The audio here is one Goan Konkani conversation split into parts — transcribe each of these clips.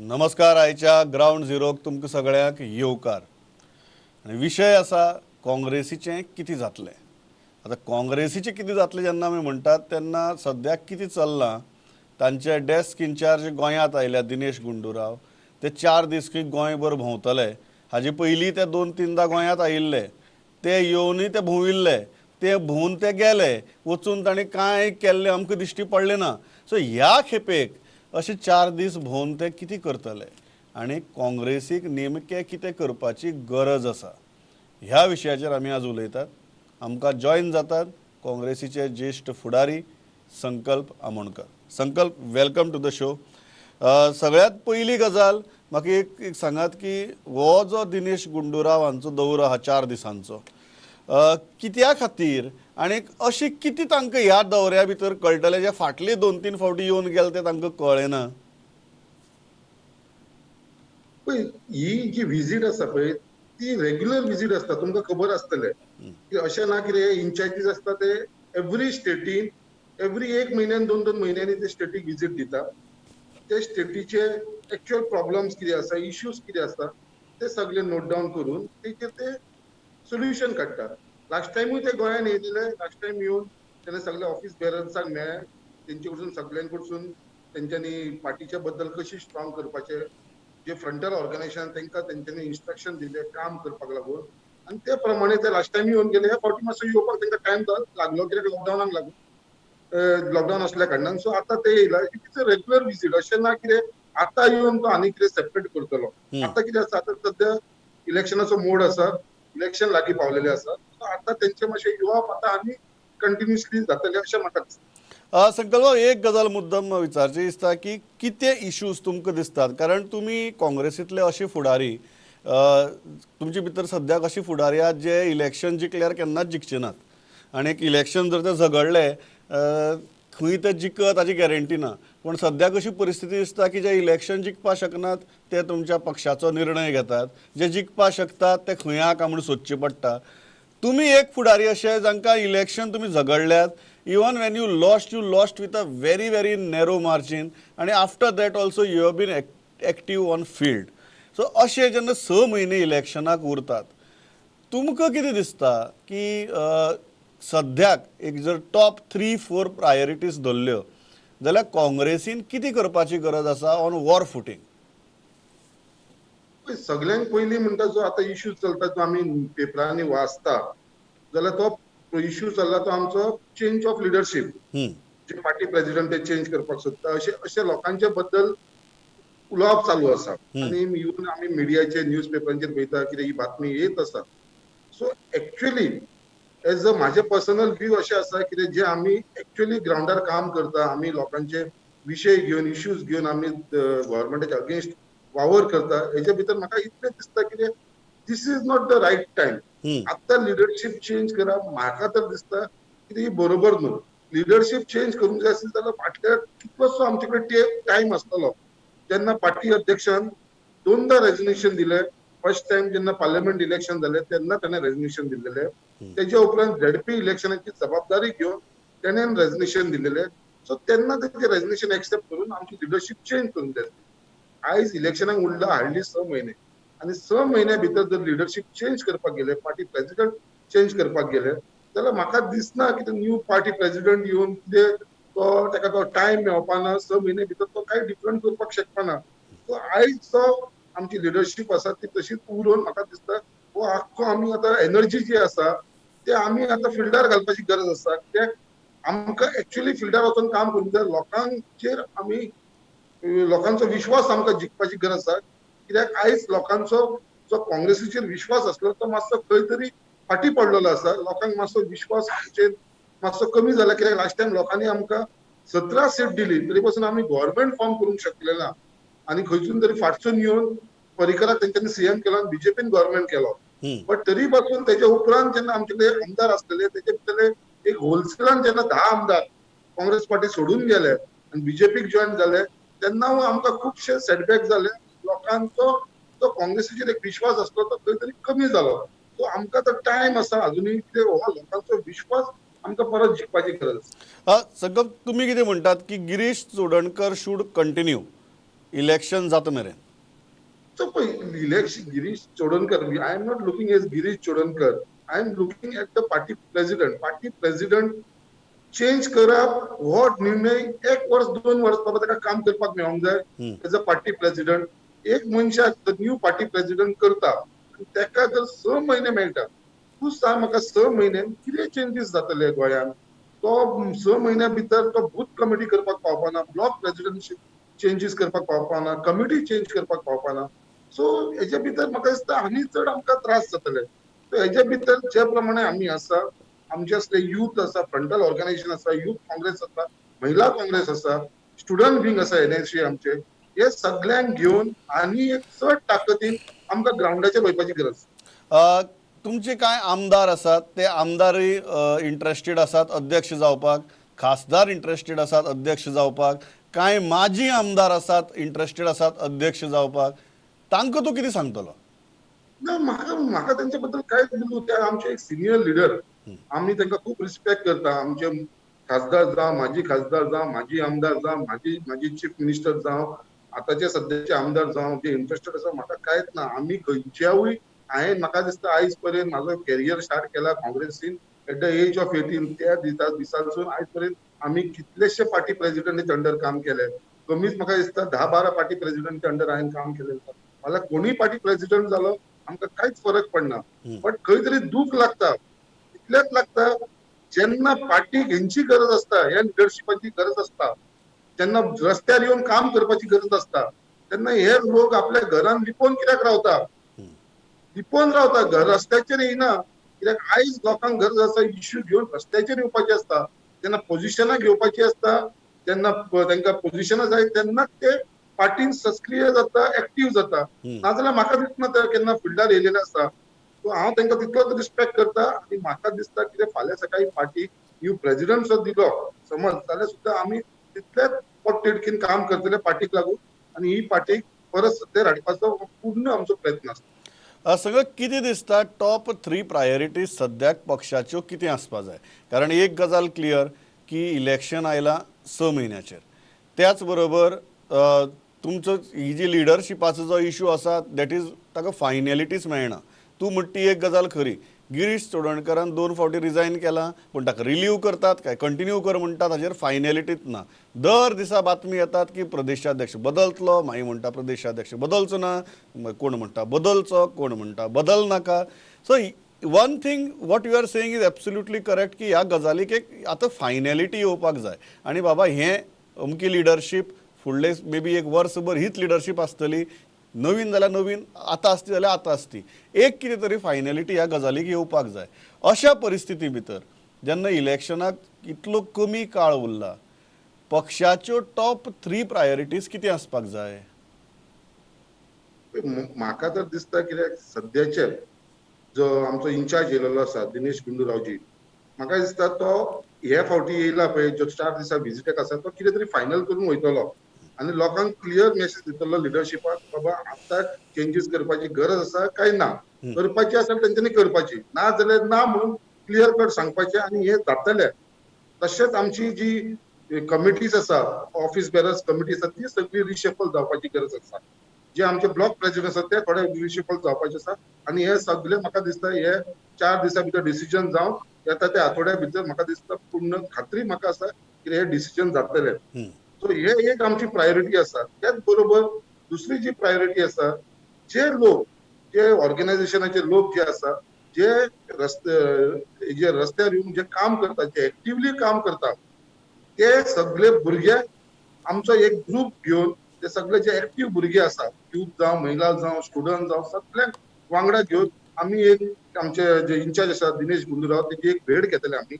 नमस्कार. आयच्या ग्रावंड झिरोक तुमकां सगळ्यांक येवकार. आनी विशय आसा काँग्रेसीचें कितें जातलें. आतां काँग्रेसीचें कितें जातलें जेन्ना आमी म्हणटात तेन्ना सद्याक कितें चल्लां, तांचे डेस्क इन्चार्ज गोंयांत आयल्या दिनेश गुंडूराव, ते 4 दीस खंय गोंयभर भोंवतले. हाजे पयलीं ते 2-3दा गोंयांत आयिल्ले, ते येवनूय ते भोंविल्ले, ते भोंवून ते गेले, वचून तांणी कांय केल्लें आमकां दिश्टी पडलें ना. सो ह्या खेपेक अशे 4 दीस भोंवन ते कितें करतले आनी काँग्रेसीक नेमकें कितें करपाची गरज आसा ह्या विशयाचेर आमी आज उलयतात. आमकां जॉयन जातात काँग्रेसीचे ज्येश्ठ फुडारी Sankalp Amonkar. Sankalp, welcome to the show. सगळ्यांत पयली गजाल म्हाका एक सांगात की हो जो दिनेश गुंडूराव हांचो दौरो आहा 4 दिसांचो, कित्या खातीर आनी अशी कितें तांकां ह्या दौऱ्या भितर कळटलें जे फाटले 2-3 फावटी येवन गेले ते तांकां कळ्ळें ना? पळय, ही जी विजीट आसा पळय ती रेग्युलर विजीट आसता, तुमकां खबर आसतलें. की अशें ना कितें इन्चार्जीस आसता ते एवरी स्टेटीन एवरी 1 म्हयन्यान 2-2 म्हयन्यांनी ते स्टेटीक विजीट दिता. ते स्टेटीचे एक्चुअल प्रॉब्लम्स कितें आसा, इश्यूज कितें आसा ते सगळे नोट डावन करून तेचेर ते सोल्युशन काडटात. लास्ट टायमूय ते गोंयान येयलेले, लास्ट टायम येवन तेणे सगळे ऑफिस बेरर्सांक मेळ्ळे, तेंचे कडसून सगळ्यां कडसून तेंच्यांनी पार्टीच्या बद्दल कशी स्ट्रॉंग करपाचें, जे फ्रंटल ऑर्गनायझेशन तांकां तेंच्यांनी इन्स्ट्रक्शन दिले काम करपाक लागून, आनी ते प्रमाणे ते लास्ट टायम येवन गेले. ह्या फावटी मातसो येवपाक तांकां टायम लागलो कित्याक लॉकडावनाक लागून, लॉकडावन आसल्या कारणान. सो आतां ते येयला, it's a regular visit. अशें ना कितें आतां येवन तो आनी कितें सेपरेट करतलो. आतां कितें आसा, आतां सद्या इलेक्शनाचो मोड आसा, इलेक्शन लागीं पावलेले आसा, आतां तेंचे मातशें येवप आतां आनी कंटिन्युअसली जातलें अशें म्हाका दिसता. संकल्प, एक गजाल मुद्दम विचारची दिसता की कितें इश्यूज तुमकां दिसतात, कारण तुमी काँग्रेसींतले अशे फुडारी, तुमचे भितर सद्याक अशे फुडारी आहात जे इलेक्शन जिखल्यार केन्नाच जिखचे नात, आनी एक इलेक्शन जर ते झगडले खंय ते जिखत हाची गॅरंटी ना. पूण सद्याक अशी परिस्थिती दिसता की जे इलेक्शन जिखपाक शकनात ते तुमच्या पक्षाचो निर्णय घेतात, जे जिखपाक शकतात ते खंय आहा म्हूण सोदचें पडटा. तुमी एक फुडारी अशे जांकां इलेक्शन तुमी झगडल्यात, even when you lost, you lost with a very very narrow margin, आनी after that also you have been active on field. So अशें जेन्ना 6 म्हयने इलेक्शनाक उरतात, तुमकां कितें दिसता की सद्याक एक जर टॉप 3-4 प्रायोरिटीज धरल्यो जाल्यार काँग्रेसीन कितें करपाची गरज आसा ऑन वॉर फुटींग? सगळ्यांत पयलीं म्हणटा जो आतां इश्यू चलता जो आमी पेपरांनी वाचता जाल्यार तो इश्यू चल्ला तो आमचो change of leadership, J party president ते चेंज करपाक सोदता अशें अशें लोकांचे बद्दल उलोवप चालू आसा. आनी इवन आमी मिडियाचेर न्यूज पेपरांचेर पळयता कितें ही बातमी येत आसा. सो एक्चुअली एज अ म्हाजें पर्सनल व्यू अशें आसा कितें जे आमी एक्चुअली ग्रावंडार काम करता, आमी लोकांचे विशय घेवन इश्यूज घेवन आमी गव्हर्मेंटाच्या अगेन्स्ट वावर करता, हेजे भितर म्हाका इतलें दिसता कितें this is not the right time. आतां लिडरशीप चेंज करप म्हाका तर दिसता कितें ही बरोबर न्हू. लिडरशीप चेंज करूंक जाय आसली जाल्यार फाटल्या कितलोसो आमचे कडेन टायम आसतलो. जेन्ना पार्टी अध्यक्षान 2दा रेजिग्नेशन दिलें, फर्स्ट टायम जेन्ना पार्लमेंट इलेक्शन जालें तेन्ना ताणें रेजिग्नेशन दिल्लेलें, तेज्या उपरांत झेडपी इलेक्शनाची जबाबदारी घेवन तेणें रेजिग्नेशन दिल्लेलें. सो तेन्ना तेजें रेजिग्नेशन एक्सेप्ट करून आमची लिडरशीप चेंज करूंक जाय. आयज इलेक्शनाक उरला हार्डली 6 म्हयने, आनी 6 म्हयन्या भितर जर लिडरशीप चेंज करपाक गेले, पार्टी प्रेसिडेंट चेंज करपाक गेले जाल्यार म्हाका दिसना कितें न्यू पार्टी प्रेसिडेंट येवन कितें तो ताका तो टायम मेळपाना, 6 म्हयने भितर तो कांय डिफरंट करपाक शकपाना. सो आयज जो आमची लिडरशीप आसा ती तशीच उरोवन म्हाका दिसता हो आख्खो आमी आतां एनर्जी जी आसा ते आमी आतां फिल्डार घालपाची गरज आसा. कित्याक आमकां एक्चुअली फिल्डार वचून काम करूंक जाय, लोकांचेर आमी लोकांचो विश्वास आमकां जिखपाची गरज आसा. कित्याक आयज लोकांचो जो काँग्रेसीचेर विश्वास आसलो तो मातसो खंय तरी फाटीं पडलेलो आसा. लोकांक मातसो विश्वास आमचेर मातसो कमी जाला, कित्याक लास्ट टायम लोकांनी आमकां 17 सीट दिली तरी पासून आमी गव्हर्मेंट फॉर्म करूंक शकले ना, आनी खंयसून तरी फाटसून येवन पर्रीकराक तेंच्यांनी सीएम केलो आनी बीजेपीन गव्हर्मेंट केलो. बट तरी पासून तेच्या उपरांत जेन्ना आमचे कडेन आमदार आसलेले तेचे भितरले एक होलसेलान जेन्ना 10 आमदार काँग्रेस पार्टी सोडून गेले आनी बीजेपीक जॉयन जाले तेन्ना आमकां खुबशे सेटबॅक जाले. लोकांचो जो काँग्रेसीचेर एक विश्वास आसलो तो खंय तरी कमी जालो. सो आमकां तो टायम आसा अजुनूय कितें हो लोकांचो विश्वास आमकां परत जिखपाची गरज आसा. संकल्प, तुमी कितें म्हणटात की Girish Chodankar should continue election जाता मेरेन? सो पळय, election Girish Chodankar, I am not looking as Girish Chodankar, I am looking at the party president. Party president change करप हो निर्णय 1 वर्स 2 वर्स बाबा ताका काम करपाक मेळोंक जाय. एज अ पार्टी प्रेसिडेंट एक मनशाक न्यू पार्टी प्रेसिडेंट करता ताका जर 6 म्हयने मेळटा, तूं सांग म्हाका 6 म्हयन्यान कितें चेंजीस जातले गोंयांत? तो 6 म्हयन्या भितर तो बूथ कमिटी करपाक पावपाना, ब्लॉक प्रेसिडेंटशीप चेंजीस करपाक पावपाना, कमिटी चेंज करपाक पावपाना. सो हेजे भितर म्हाका दिसता आनी चड आमकां त्रास जातले. सो हेजे भितर जे प्रमाणे आमी आसा, आमचे असले यूथ आसा, फ्रंटल ऑर्गनायझेशन आसा, यूथ काँग्रेस आसा, महिला काँग्रेस आसा, स्टुडंट विंग आसा एनएससी आमचे, हे सगळ्यांक घेवन आनी एक चड ताकदीन आमकां ग्रावंडाचेर वयपाची गरज. तुमचे कांय आमदार आसात, ते आमदारूय इंट्रस्टेड आसात अध्यक्ष जावपाक, खासदार इंट्रस्टेड आसात अध्यक्ष जावपाक, कांय माजी आमदार आसात इंट्रस्टेड आसात अध्यक्ष जावपाक, तांकां तूं कितें सांगतलो? ना, म्हाका म्हाका तेंचे बद्दल कांयच उलोवं. ते आमचे एक सिनियर लिडर, आमी तांकां खूब रिस्पेक्ट करता. आमचे खासदार जावं, माजी खासदार जावं, माजी आमदार जावं, माजी चीफ मिनिस्टर जावं, आतांचे सद्याचे आमदार जावं, जे इंट्रस्टेड आसा म्हाका कांयच ना. आमी खंयच्यावूय, हांवें म्हाका दिसता आयज पर्यंत म्हाजो कॅरियर स्टार्ट केला काँग्रेसीन एट the age of 18, त्या दिसांसून आयज पर्यंत आमी कितलेशे पार्टी प्रेसिडेंटाच्या अंडर काम केले. कमीच म्हाका दिसता 10-12 पार्टी प्रेसिडेंटाच्या अंडर हांवें काम केलें आसा. मला कोणूय पार्टी प्रेसिडेंट जालो आमकां कांयच फरक पडना. बट खंय तरी दूख लागता, इतलेंच लागता जेन्ना पार्टीक हेंची गरज आसता, ह्या लिडरशिपाची गरज आसता, जेन्ना रस्त्यार येवन काम करपाची गरज आसता, तेन्ना हे लोक आपल्या घरान लिपोवन कित्याक रावता? लिपोवन रावता, घर रस्त्याचेर येयना. कित्याक आयज लोकांक गरज आसा इश्यू घेवन रस्त्याचेर येवपाची आसता, जेन्ना पोजिशनां घेवपाची आसता, तेन्ना तांकां पोजिशनां जाय तेन्ना ते पार्टीन सक्रीय जाता, एक्टीव जाता. नाजाल्यार म्हाका दिसना ते केन्ना फिल्डार येयलेले आसा. सो हांव तांकां तितलोच रिस्पेक्ट करता आनी म्हाका दिसता कितें फाल्यां सकाळीं पार्टीक न्यू प्रेसिडेंट सुद्दां दिलो समज जाल्यार सुद्दां आमी तितलेच पोटतिडकीन काम करतले पार्टीक लागून आनी ही पार्टीक परत सत्तेर हाडपाचो पूर्ण आमचो प्रयत्न आसता. सगळं कितें दिसता टॉप 3 प्रायोरिटीज सद्याक पक्षाच्यो कितें आसपा जाय? कारण एक गजाल क्लियर की इलेक्शन आयलां 6 म्हयन्याचेर, त्याच बरोबर तुमचो ही जी लिडरशिपाचो जो इशू आसा that is ताका फायनॅलिटीच मेळना. तूं म्हणटा ती एक गजाल खरी, गिरीश चोडणकरान 2 फावटी रिजायन केलां, पूण ताका रिलीव करतात काय कंटिन्यू कर म्हणटात, हाजेर फायनॅलिटीच ना. दर दिसा बातमी येतात की प्रदेशाध्यक्ष बदलतलो, मागीर म्हणटा प्रदेशाध्यक्ष बदलचो ना, कोण म्हणटा बदलचो, कोण म्हणटा बदल नाका. So one thing what you are saying is absolutely correct की ह्या गजालीक एक आतां फायनॅलिटी येवपाक जाय आनी बाबा हें अमकी लिडरशीप फुडले मे बी 1 वर्सभर हीच लिडरशीप आसतली, नवीन जाल्यार नवीन, आतां आसती जाल्यार आतां आसती, एक कितें तरी फायनॅलिटी ह्या गजालीक येवपाक जाय. अशा परिस्थिती भितर जेन्ना इलेक्शनाक इतलो कमी काळ उरला, पक्षाच्यो टॉप 3 प्रायोरिटीज कितें आसपाक जाय? म्हाका तर दिसता कित्याक सद्याचे जो आमचो इन्चार्ज येयलेलो आसा दिनेश गुंडूरावजी, म्हाका दिसता तो हे फावटी येयला पळय जो 4 दिसा विजिटेक आसा तो कितें तरी फायनल करून वयतलो आनी लोकांक क्लियर मेसेज दितलो लिडरशिपाक, बाबा आतां चेंजीस करपाची गरज आसा काय ना, करपाची आसा तेंच्यांनी करपाची, ना जाल्यार ना म्हणून क्लियर कट सांगपाचें आनी हें जातलें. तशेंच आमची जी कमिटीज आसा, ऑफिस बेरर्स कमिटी आसा, ती सगळी रिशफल जावपाची गरज आसा. जे आमचे ब्लॉक प्रेसिडेंट आसा ते थोडे रिशफल जावपाचे आसा आनी हे सगळे म्हाका दिसता हे 4 दिसां भितर डिसिजन जावन येता त्या आठवड्या भितर म्हाका दिसता पूर्ण खात्री म्हाका आसा की हे डिसिजन जातले. सो हे एक आमची प्रायोरिटी आसा. त्याच बरोबर दुसरी जी प्रायोरिटी आसा, जे लोक जे ऑर्गनायझेशनाचे लोक जे आसा, जे रस्ते जे रस्त्यार येवन जे काम करता, जे एक्टिवली काम करता, ते सगळे भुरगे आमचो एक ग्रूप घेवन ते सगळे जे एक्टीव भुरगे आसा, यूथ जावं, महिला जावं, स्टुडंट जावं, सगळ्यांक वांगडा घेवन आमी एक आमचे जे इन्चार्ज आसा दिनेश गुंडूराव तेजी एक भेट घेतले आमी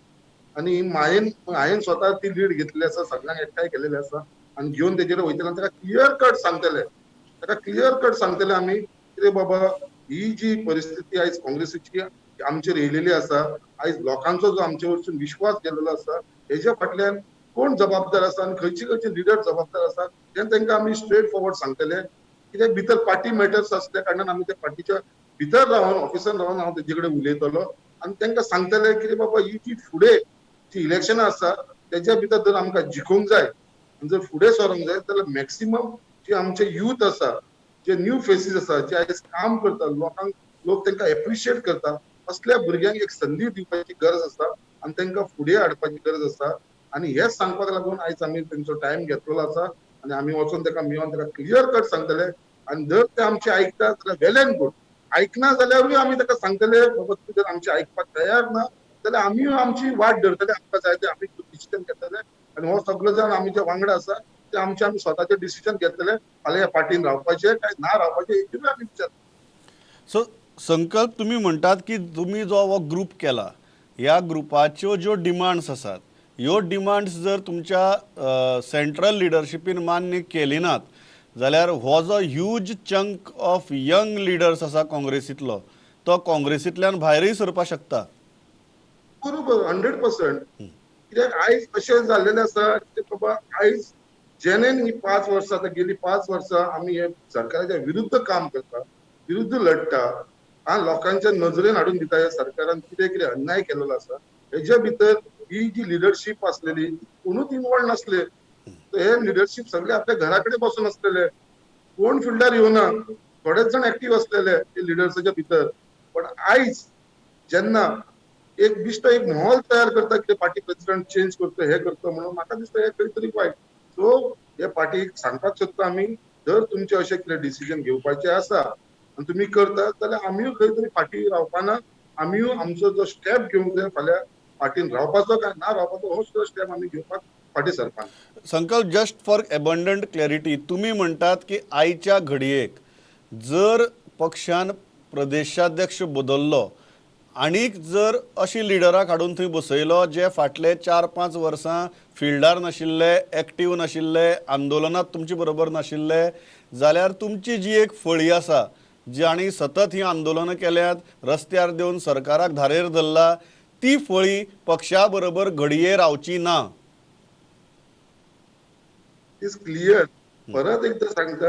आनी हांवें स्वता ती लीड घेतलेली आसा, सगळ्यांक एकठांय केलेले आसा आनी घेवन तेजेर वयतले आनी ताका क्लियर कट सांगतले, ताका क्लियर कट सांगतले आमी कितें बाबा ही जी परिस्थिती आयज काँग्रेसीची आमचेर येयलेली आसा, आयज लोकांचो जो आमचे वरसून विश्वास गेल्लो आसा, हेज्या फाटल्यान कोण जबाबदार आसा आनी खंयचे खंयचे लिडर जबाबदार आसा तें तांकां आमी स्ट्रेट फॉरवर्ड सांगतले. कित्याक भितर पार्टी मॅटर्स आसल्या कारणान आमी त्या पार्टीच्या भितर रावन ऑफिसान रावन हांव तेजे कडेन उलयतलो आनी तांकां सांगतले की बाबा ही जी फुडें जी इलेक्शनां आसा तेज्या भितर जर आमकां जिखूंक जाय आनी जर फुडें सरोंक जाय जाल्यार मॅक्सिमम जे आमचे यूथ आसा, जे न्यू फेसीस आसा, जे आयज काम करता, लोकांक लोक तांकां एप्रिशिएट करता, असल्या भुरग्यांक एक संदी दिवपाची गरज आसा आनी तांकां फुडें हाडपाची गरज आसा. आनी हेच सांगपाक लागून आयज आमी तेंचो टायम घेतलेलो आसा आनी आमी वचोन ताका मेळोन ताका क्लियर कट सांगतले. आनी जर ते आमचे आयकता जाल्यार वेल एंड गूड, आयकना जाल्यारूय आमी ताका सांगतले बाबा तूं जर आमचे आयकपाक तयार ना जाल्यार आमीय आमची वाट धरतले, आमकां जाय ते आमी डिसिजन घेतले आनी हो सगळे जाण आमी जे वांगडा आसा ते आमचे आमी स्वताचे डिसिजन घेतले, फाल्यां ह्या पार्टीन रावपाचें काय ना रावपाचें हेचेरूय आमी विचार. सो संकल्प, तुमी म्हणटात की तुमी जो हो ग्रूप केला ह्या ग्रुपाच्यो ज्यो डिमांड्स आसात ह्यो डिमांड्स जर तुमच्या सेंट्रल लिडरशिपीन मान्य केली नात जाल्यार हो जो huge chunk of young leaders आसा काँग्रेसींतलो तो काँग्रेसींतल्यान भायरूय सरपाक शकता. बरोबर, 100%. कित्याक आयज अशें जाल्लेलें आसा की बाबा आयज जेनेन ही 5 वर्सां आतां गेली 5 वर्सां आमी हे सरकाराच्या विरुद्ध काम करता, विरुद्ध लढटा, आनी लोकांच्या नजरेन हाडून दिता ह्या सरकारान कितें कितें अन्याय केलेलो आसा. हेच्या भितर ही जी लिडरशीप आसलेली कोणूच इनवॉल्व नासले, हे लिडरशीप सगळे आपल्या घरा कडेन बसून आसलेले, कोण फिल्डार येवना, थोडेच जाण एक्टीव आसलेले ते लिडर्साच्या भितर. पण आयज जेन्ना एक बिश्टो एक माहोल तयार करता की पार्टी प्रेसिडेंट चेंज करता हे करता म्हणून म्हाका दिसता हे खंय तरी वायट. सो हे पार्टीक सांगपाक सोदता आमी, जर तुमचे अशें कितें डिसिजन घेवपाचें आसा आनी तुमी करता जाल्यार आमीय खंय तरी फाटीं रावपाना, आमीय आमचो जो स्टेप घेवंक जाय फाल्यां फाटीन रावपाचो काय ना रावपाचो हो सुद्दां स्टेप आमी घेवपाक फाटीं सरपाना. Sankalp, just for abundant clarity, तुमी म्हणटात की आयच्या घडयेक जर पक्षान प्रदेशाध्यक्ष बदल्लो आनीक जर अशी लिडराक हाडून थंय बसयलो जे फाटले 4-5 वर्सां फिल्डार नाशिल्ले, एक्टीव नाशिल्ले, आंदोलनात तुमचे बरोबर नाशिल्ले, जाल्यार तुमची जी एक फळी आसा जी सतत ही आंदोलनां केल्यात, रस्त्यार देवन सरकाराक धारेर धरला, ती फळी पक्षा बरोबर घडये रावची ना. Is clear. परत एकदा सांगता,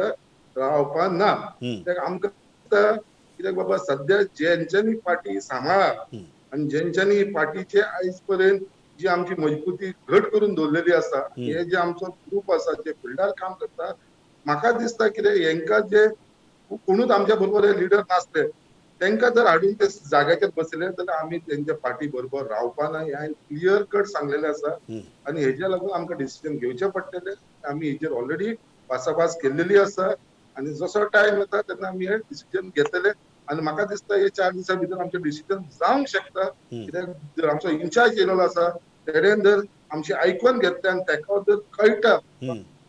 रावपा ना. आमकां कित्याक बाबा सद्या जेंच्यांनी पार्टी सांबाळा आनी जेंच्यांनी पार्टीचे आयज पर्यंत जी आमची मजबूती घट करून दवरलेली आसा, हे जे आमचो ग्रूप आसा जे फिल्डार काम करता, म्हाका दिसता कितें हेंकां जे कोणूच आमच्या बरोबर हे लिडर नासले तांकां जर हाडून ते जाग्याचेर बसयले जाल्यार आमी तेंच्या पार्टी बरोबर रावपा ना, हें हांवें क्लियर कट सांगलेलें आसा. आनी हेज्या लागून आमकां डिसिजन घेवचें पडटलें. आमी हेजेर ऑलरेडी भासाभास केल्लेली आसा आनी जसो टायम येता तेन्ना आमी हे डिसिजन घेतले. आनी म्हाका दिसता हे 4 दिसां भितर आमचें डिसिजन जावंक शकता. कित्याक जर आमचो इन्चार्ज येयलेलो आसा तेणेन जर आमचें आयकून घेतलें आनी ताका जर कळटा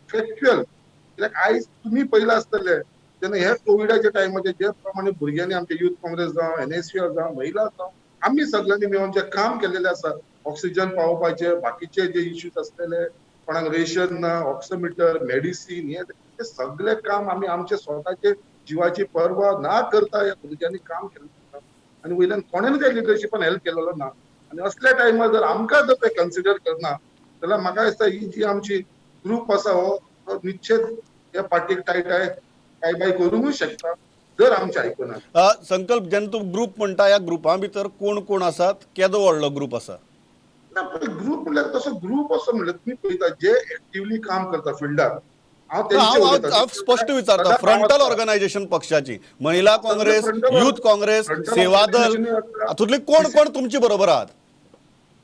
फॅक्च्युअल, कित्याक आयज तुमी पयलां आसतले तेन्ना ह्या कोविडाच्या टायमाचेर जे प्रमाणे भुरग्यांनी आमचे युथ काँग्रेस जावं, एनएसयू जावं, महिला जावं, आमी सगळ्यांनी मेळून जे काम केलेलें आसा, ऑक्सिजन पावोवपाचे, बाकीचे जे इश्यूज आसलेले, कोणाक रेशन ना, ऑक्सिमिटर, मेडिसीन, हे सगळे काम आमी आमचे स्वताचे जिवाची पर्वा ना करता ह्या भुरग्यांनी काम केलें आसा. आनी वयल्यान कोणेन त्या लिडरशिपान हेल्प केलेलो ना. आनी असल्या टायमार जर आमकां जर ते कन्सिडर करना जाल्यार म्हाका दिसता ही जी आमची ग्रूप आसा हो निश्चित ह्या पार्टीक टायट आहे काय बाय करूंकूय शकता जर आमचें आयकना. संकल्प, जेन्ना तूं ग्रूप म्हणटा ह्या ग्रुपा भितर कोण कोण आसात, केदो व्हडलो ग्रूप आसा? ना, ग्रूप म्हणल्यार तसो ग्रूप असो म्हणल्यार तुमी पळयता जे एक्टिवली काम करता फिल्डार. हांव स्पश्ट विचारता, फ्रंटल ऑर्गनायझेशन पक्षाची, महिला काँग्रेस, युथ काँग्रेस, सेवा दल, हातूंतले कोण कोण तुमचे बरोबर आहात?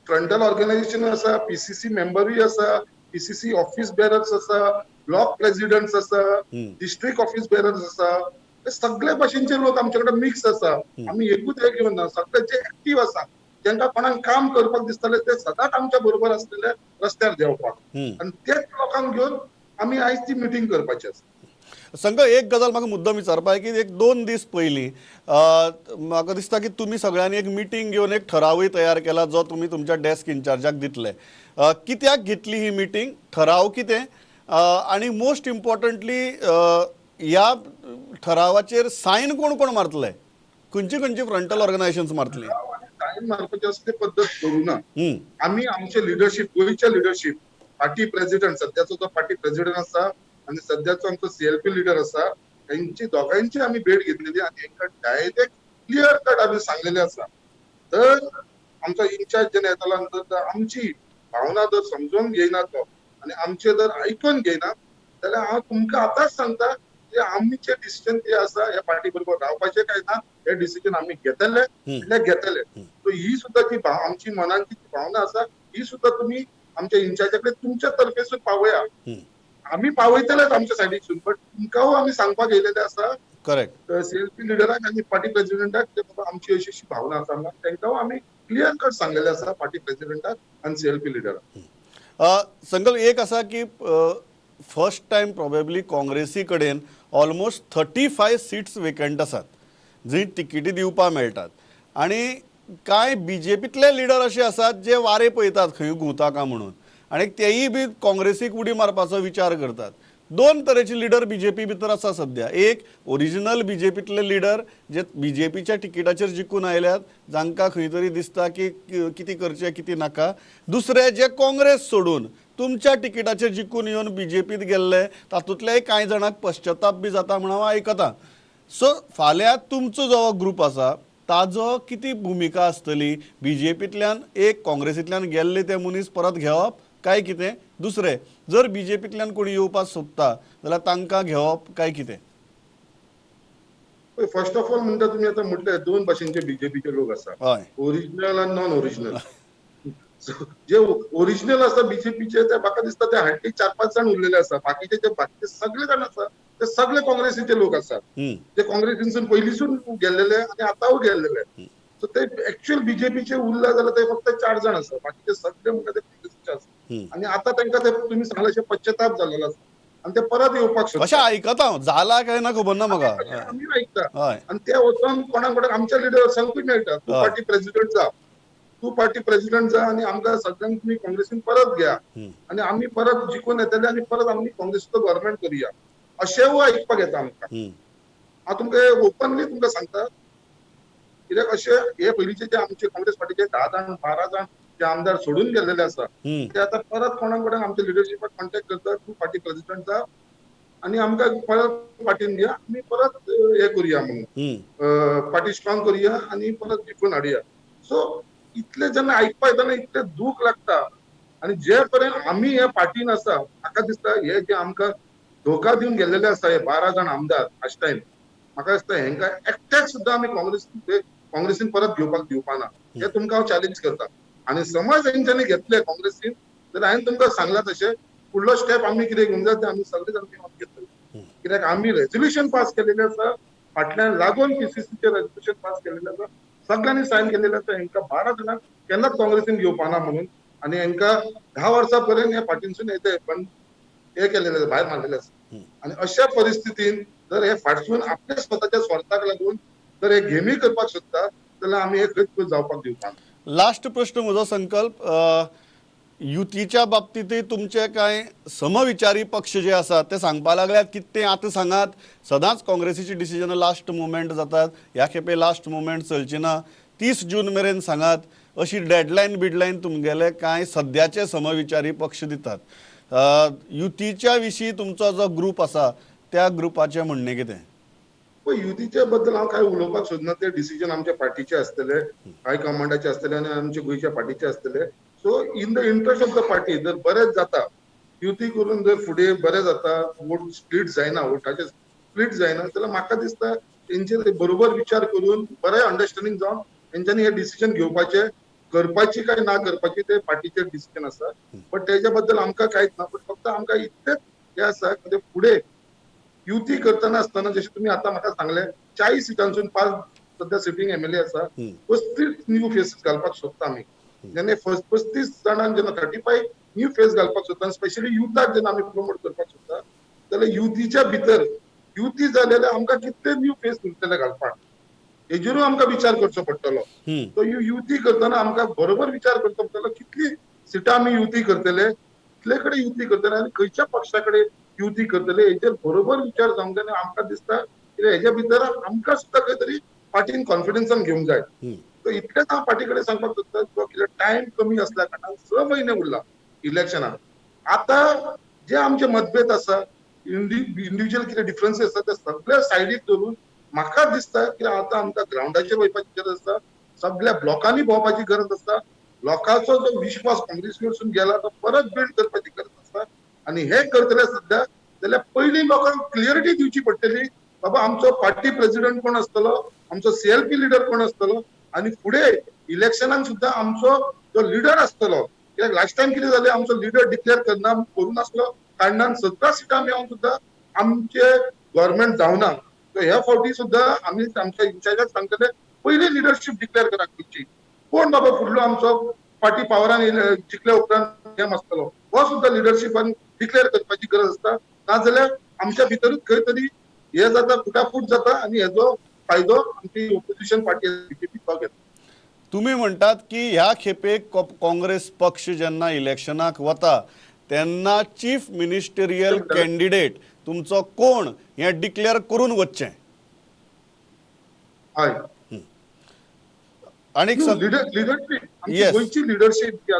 फ्रंटल ऑर्गनायझेशन आसा, पीसीसी मेंबरूय आसा, पीसीसी ऑफिस बेरर्स आसा, ब्लॉक प्रेसिडेंट्स आसा, डिस्ट्रिक्ट ऑफिस बेरर्स आसा, सगळे भाशेंचे लोक आमचे कडेन मिक्स आसा. आमी एकूच हे घेवन ना, सगळे जे एक्टीव आसा तांकां कोणाक काम करपाक दिसताले ते सदांच आमच्या बरोबर आसलेले रस्त्यार देंवपाक, आनी तेच लोकांक घेवन आमी आयज ती मिटींग करपाची आसा. संकल्प, एक गजाल म्हाका मुद्दम विचारपाक की एक 2 दीस पयलीं म्हाका दिसता की तुमी सगळ्यांनी एक मिटींग घेवन एक ठरावूय तयार केला जो तुमी तुमच्या डेस्क इन्चार्जाक दितले. कित्याक घेतली ही मिटींग, ठराव कितें, आनी मोस्ट इम्पॉर्टंटली ह्या ठरावाचेर सायन कोण कोण मारतले, खंयची खंयची फ्रंटल ऑर्गनायझेशन्स मारतली? सायन मारपाची असली पद्दत करूं ना. आमी आमचे लिडरशीप, गोंयचे लिडरशीप, पार्टी प्रेसिडेंट, सद्याचो जो पार्टी प्रेसिडेंट आसा आनी सद्याचो आमचो सीएलपी लिडर आसा, हेंची दोगांयची आमी भेट घेतलेली आनी हेंकां डायरेक्ट क्लियर कट आमी सांगलेले आसा. तर आमचो इन्चार्ज जेन्ना येतालो जर आमची भावना जर समजून घेयना तो आनी आमचे जर आयकून घेयना जाल्यार हांव तुमकां आतांच सांगता की आमचें डिसिजन जे आसा ह्या पार्टी बरोबर रावपाचें काय ना हे डिसिजन आमी घेतले म्हणल्यार घेतले. सो ही सुद्दां जी आमची मनांची जी भावना आसा ही सुद्दां तुमी आमच्या इन्चार्जा कडेन तुमच्या तर्फेसून पावया. आमी पावयतलेच आमच्या सायडीसून, बट तुमकां आमी सांगपाक येयलेले आसा करेक्ट सीएलपी लिडराक आनी पार्टी प्रेसिडेंटाक बाबा आमची अशी अशी भावना आसा म्हणून तांकां आमी क्लियर कट सांगलेले आसा पार्टी प्रेसिडेंटाक आनी सीएलपी लिडराक. संकल्प एक आसा की फर्स्ट टायम प्रोबेबली काँग्रेसी कडेन ऑलमोस्ट 35 सीट्स वेकंट आसात जी तिकेटी दिवपाक मेळटात आनी कांय बीजेपीतले लिडर अशे आसात जे वारे पळयतात खंय घुंवता का म्हणून आनी तेयी बी काँग्रेसीक उडी मारपाचो विचार करतात. दोन तरेचे लिडर बीजेपी भितर आसा सद्या. एक ओरिजिनल बीजेपीतले लिडर जे बीजेपीच्या तिकिटाचेर जिखून आयल्यात जांकां खंय तरी दिसता की कितें करचें कितें नाका. दुसरे जे काँग्रेस सोडून तुमच्या तिकिटाचेर जिखून येवन बीजेपीत गेल्ले तातूंतल्याय कांय जाणांक पश्चाताप बी जाता म्हणून हांव आयकतां. सो फाल्यां तुमचो जो ग्रूप आसा ताजो कितें भुमिका आसतली? बीजेपींतल्यान एक काँग्रेसींतल्यान गेल्ले ते मनीस परत घेवप काय कितें? दुसरें जर बीजेपींतल्यान कोणी येवपाक सोदता जाल्यार तांकां घेवप काय कितें? फर्स्ट ऑफ ऑल म्हणटा तुमी आतां म्हटलें दोन भाशेनचे बीजेपीचे लोक आसा, ओरिजिनल आनी नॉन ओरिजिनल. जे ओरिजिनल आसा बीजेपीचे ते म्हाका दिसता ते हार्डली 4-5 जाण उरलेले आसा. बाकीचे जे बाकीचे सगळे जाण आसा ते सगळे काँग्रेसीचे लोक आसात, ते काँग्रेसीनसून पयलींसून गेल्लेले आनी आतांय गेल्लेले. सो ते एक्चुअल बीजेपीचे उरला जाल्यार ते फक्त 4 जाण आसा, बाकीचे सगळे म्हणटा ते काँग्रेसीचे आसा. आनी आतां तांकां ते तुमी सांगला अशें पश्चाताप जाल्लो आसा आनी ते परत येवपाक शकता. अशें आयकता जाला काय ना खबर ना म्हाका, आमी आयकता आनी ते वचोन कोणाक कोणाक आमच्या लिडर्सांकूय मेळटा, तूं पार्टी प्रेसिडेंट जा, तूं पार्टी प्रेसिडेंट जा आनी आमकां सगळ्यांक तुमी काँग्रेसीन परत घ्या आनी आमी परत जिखून येतले आनी परत आमी काँग्रेसीचो गव्हर्मेंट करुया अशेंय आयकपाक येता आमकां. हांव तुमकां ओपनली तुमकां सांगता कित्याक अशें हे पयलींचे जे आमचे काँग्रेस पार्टीचे 10 जाण 12 जाण जे आमदार सोडून गेल्लेले आसा ते आतां परत कोणाक कोणाक आमच्या लिडरशिपाक कॉन्टेक्ट करतात, तूं पार्टी प्रेसिडेंट जा आनी आमकां परत पार्टीन घ्या, आमी परत हे करुया म्हणून पार्टी स्ट्रॉंग करुया आनी परत जिखून हाडुया. सो इतले जेन्ना आयकपाक येतना इतले दूख लागता आनी जे पर्यंत आमी हे पार्टीन आसा म्हाका दिसता हे जे आमकां धोका दिवन गेल्लेले आसा हे 12 जाण आमदार लास्ट टायम म्हाका दिसता हेंकां एकट्याक सुद्दां आमी काँग्रेसीन परत घेवपाक दिवपाना हे तुमकां हांव चॅलेंज करता. आनी समज हेंच्यांनी घेतले काँग्रेसीन जाल्यार हांवें तुमकां सांगलां तशें फुडलो स्टेप आमी कितें घेवंक जाय ते आमी सगळे जाण घेतले, कित्याक आमी रेजोल्युशन पास केलेलें आसा, फाटल्यान लागून पीसीसीचें रेजोल्युशन पास केलेलें आसा, सगळ्यांनी सायन केलेलें आसा हेंकां 12 जाणांक केन्नाच काँग्रेसीन घेवपाना म्हणून आनी हेंकां 10 वर्सां पर्यंत ह्या पार्टीनसून येते पण हे केलेले आसा, भायर मारलेले आसा. आनी अशा परिस्थितीन जर हे फाटसून आपल्या स्वताच्या स्वार्थाक लागून जर हे गेमी करपाक सोदता जाल्यार आमी हे खंयच जावपाक दिवपाना. लास्ट प्रश्न म्हजो संकल्प, युतीच्या बाबतींतय तुमचे कांय समविचारी पक्ष जे आसात ते सांगपाक लागल्यात कितें आतां सांगात, सदांच काँग्रेसीची डिसिजन लास्ट मुमेंट जातात, ह्या खेपे लास्ट मुमेंट चलची ना, 30 जून मेरेन सांगात अशी डेडलायन बिडलायन तुमगेले कांय सद्याचे समविचारी पक्ष दितात. युतीच्या विशीं तुमचो जो ग्रूप आसा त्या ग्रुपाचें म्हणणें कितें? युतीच्या बद्दल हांव कांय उलोवपाक सोदना, ते डिसिजन आमच्या पार्टीचे आसतले, हायकमांडाचे आसतले आनी आमच्या गोंयच्या पार्टीचे आसतले. So in the interest of the party जर बरेंच जाता युती करून जर फुडें बरें जाता, वोट स्प्लीट जायना, वोटाचे स्प्लीट जायना जाल्यार म्हाका दिसता तेंचेर बरोबर विचार करून बरें अंडरस्टँडींग जावन तेंच्यांनी हे डिसिजन घेवपाचें, करपाची काय ना करपाची ते पार्टीचेर डिसिजन आसा. बट तेच्या बद्दल आमकां कांयच ना, बट फक्त आमकां इतलेंच हें आसा की फुडें युती करतना आसतना जशें तुमी आतां म्हाका सांगलें 40 सिटांसून 5 सद्या सिटींग एमएलए आसा, 35 न्यू फेसीस घालपाक सोदता आमी. जेन्ना 35 जाणांक जेन्ना 35 न्यू फेस घालपाक सोदता, स्पेशली युथाक जेन्ना आमी प्रमोट करपाक सोदता जाल्यार युतीच्या भितर युती जाल्यार आमकां कितले न्यू फेस उरतले घालपाक हेजेरूय आमकां विचार करचो पडटलो. सो युती करतना आमकां बरोबर विचार करचो पडटलो कितली सिटां आमी युती करतले, कितले कडेन युती करतले आनी खंयच्या पक्षा कडेन युती करतले हेजेर बरोबर विचार जावंक जाय. आनी आमकां दिसता कित्याक हेज्या भितर आमकां सुद्दां खंय तरी पार्टीन कॉन्फिडन्सान घेवंक जाय. सो इतलेंच हांव पार्टी कडेन सांगपाक सोदता कित्याक टायम कमी आसल्या कारणान 6 म्हयने उरला इलेक्शनाक. आतां जे आमचे मतभेद आसा, इंडिविज्युअल कितें डिफरन्सीस आसा ते सगळे सायडीक धरून म्हाका दिसता की आतां आमकां ग्रावंडाचेर वयपाची गरज आसा, सगळ्या ब्लॉकांनी भोंवपाची गरज आसा, लोकांचो जो विश्वास काँग्रेसीवरसून गेला तो परत बिल्ड करपाची गरज आसा. आनी हे करतले सद्या जाल्यार पयलीं लोकांक क्लियरिटी दिवची पडटली, बाबा आमचो पार्टी प्रेसिडेंट कोण आसतलो, आमचो सीएलपी लिडर कोण आसतलो आनी फुडें इलेक्शनाक सुद्दां आमचो जो लिडर आसतलो. कित्याक लास्ट टायम कितें जालें, आमचो लिडर डिक्लेअर करना करूं नासलो कारणान 17 सिटां मेळोवन सुद्दां आमचे गव्हर्मेंट जावना. सो ह्या फावटी सुद्दां आमी आमच्या इन्चार्जाक सांगतले पयलीं लिडरशीप डिक्लेअर करा खंयची, कोण बाबा फुडलो आमचो पार्टी पावरान जिखल्या उपरांत गेम आसतलो हो सुद्दां लिडरशिपान डिक्लेअर करपाची गरज आसता. नाजाल्यार आमच्या भितरूच खंय तरी हे जाता, फुटाफूट जाता आनी हेजो फायदो आमची ओपोजिशन पार्टी बीजेपी तो घेता. तुमी म्हणटात की ह्या खेपेक काँग्रेस पक्ष जेन्ना इलेक्शनाक वता तेन्ना चीफ मिनिस्टरियल कॅन्डिडेट तुमचो कोण हें डिक्लेअर करून वचचें. हय, आनी लिडरशीप, गोंयची लिडरशीप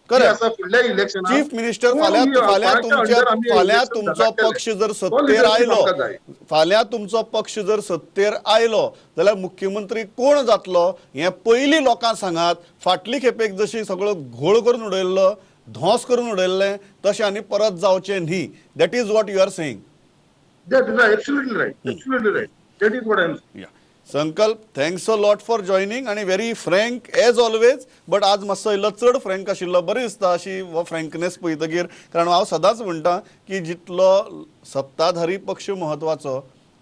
आसा फुडल्या इलेक्शनाक चीफ मिनिस्टर फाल्यां तुमचो पक्ष जर सत्तेर आयलो, फाल्यां तुमचो पक्ष जर सत्तेर आयलो जाल्यार मुख्यमंत्री कोण जातलो हें पयलीं लोकांक सांगात. फाटली खेपेक जशी सगळो घोळ करून उडयल्लो, धोंस करून उडयल्लें, तशें आनी परत जावचें न्ही. That is what you are saying. That is absolutely right, absolutely right. That is what I am saying. Sankalp, thanks a lot for joining आनी very frank as always. But आज मातसो इल्लो चड फ्रँक आशिल्लो, बरें दिसता अशी हो फ्रँकनेस पळयतकीर. कारण हांव सदांच म्हणटा की जितलो सत्ताधारी पक्ष म्हत्वाचो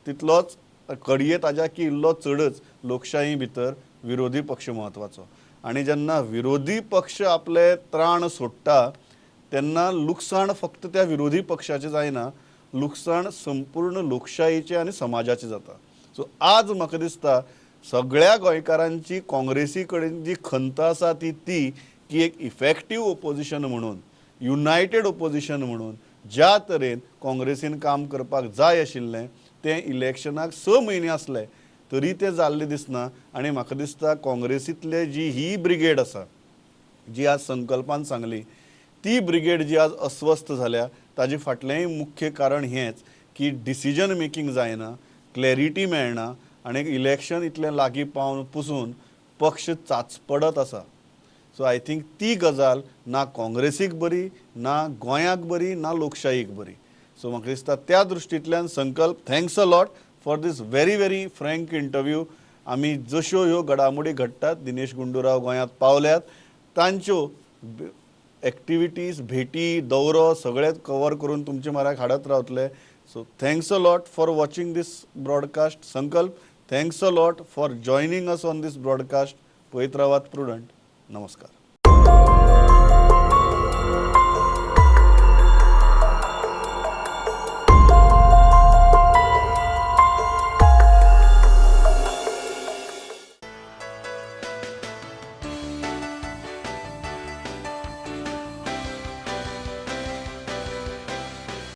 तितलोच घडये ताज्या की इल्लो चडच लोकशाही भितर विरोधी पक्ष म्हत्वाचो. आनी जेन्ना विरोधी पक्ष आपले त्राण सोडटा तेन्ना लुकसाण फक्त त्या विरोधी पक्षाचें जायना, लुकसाण संपूर्ण लोकशाहीचें आनी समाजाचें जाता. सो आज म्हाका दिसता सगळ्या गोंयकारांची काँग्रेसी कडेन जी खंत आसा ती ती की एक इफेक्टीव ओपोजिशन म्हणून, युनायटेड ओपोजिशन म्हणून ज्या तरेन काँग्रेसीन काम करपाक जाय आशिल्लें तें इलेक्शनाक 6 म्हयने आसले तरी तें जाल्लें दिसना. आनी म्हाका दिसता काँग्रेसींतले जी ही ब्रिगेड आसा, जी आज संकल्पान सांगली, ती ब्रिगेड जी आज अस्वस्थ जाल्या ताजे फाटलेंय मुख्य कारण हेंच की डिसिजन मेकींग जायना, क्लॅरिटी मेळना आनी इलेक्शन इतलें लागीं पावन पसून पक्ष चाचपडत आसा. सो I think ती गजाल ना काँग्रेसीक बरी, ना गोंयाक बरी, ना लोकशाहीक बरी. सो म्हाका दिसता त्या दृश्टींतल्यान Sankalp, thanks a lot for this very very frank interview. आमी जश्यो ह्यो घडामोडी घडटात, दिनेश गुंडूराव गोंयांत पावल्यात, तांच्यो एक्टिविटीज, भेटी, दौरो सगळें कवर करून तुमचे म्हऱ्याक हाडत रावतले. So thanks a lot for watching this broadcast. Sankalp, thanks a lot for joining us on this broadcast. पळयत रावात प्रुडंट. नमस्कार.